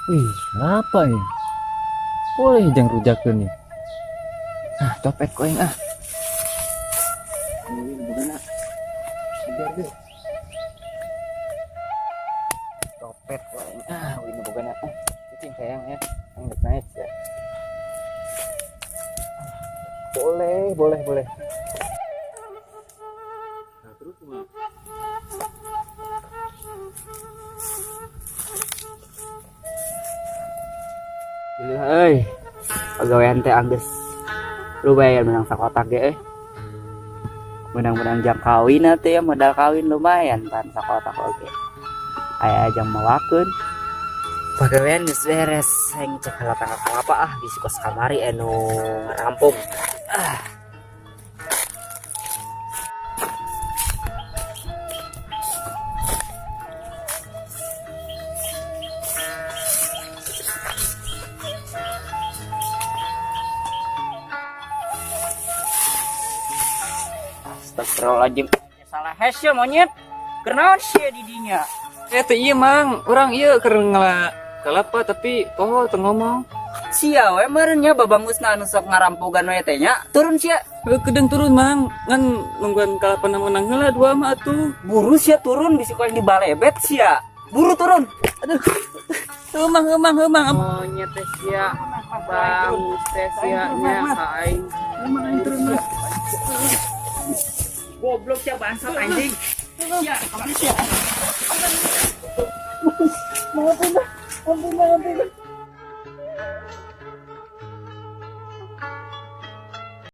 Wih, apa ya? Boleh jang rujakeun nih. Ah, copet ku aing ah. Wih, bogana. Biar deh. Copet ku aing ah, wih bogana. Ah, cicing sayang ya. Aing rek naik ya. Boleh, boleh, boleh. Nah, terus kumaha? Gila euy. Pagawean teh anggeus lumayan menang sakotak ge euy. Menang-menang jang kawin teh ya, modal kawin lumayan pan sakotak oge. Aya jang mawakeun. Pagawean geus beres, aing cek heula tangkal kalapa ah bisi kos kamari anu ngarampok. Ah. Astagfirullahaladzim. Salah hese monyet. Kenaon sia di dinya? Eh, teh iya mang, urang iya keur ngala kalapa tapi poho teu ngomong. Sia we meureun nya babangusna anu sok ngarampogan we teh nya. Turun sia. Heuh, kedeung turun mang, ngan nungguan kalapa menang heula dua mah atuh. Buru sia turun bisi ku aing dibalebet sia. Buru turun. Aduh. Heuh mang, heuh mang, heuh mang. Monyet teh sia, bangus teh sia nya ka aing. Mang aing turun mang. Goblok sia bangsat anjing. Sia, kamana sia? Ampun, ampun, ampun.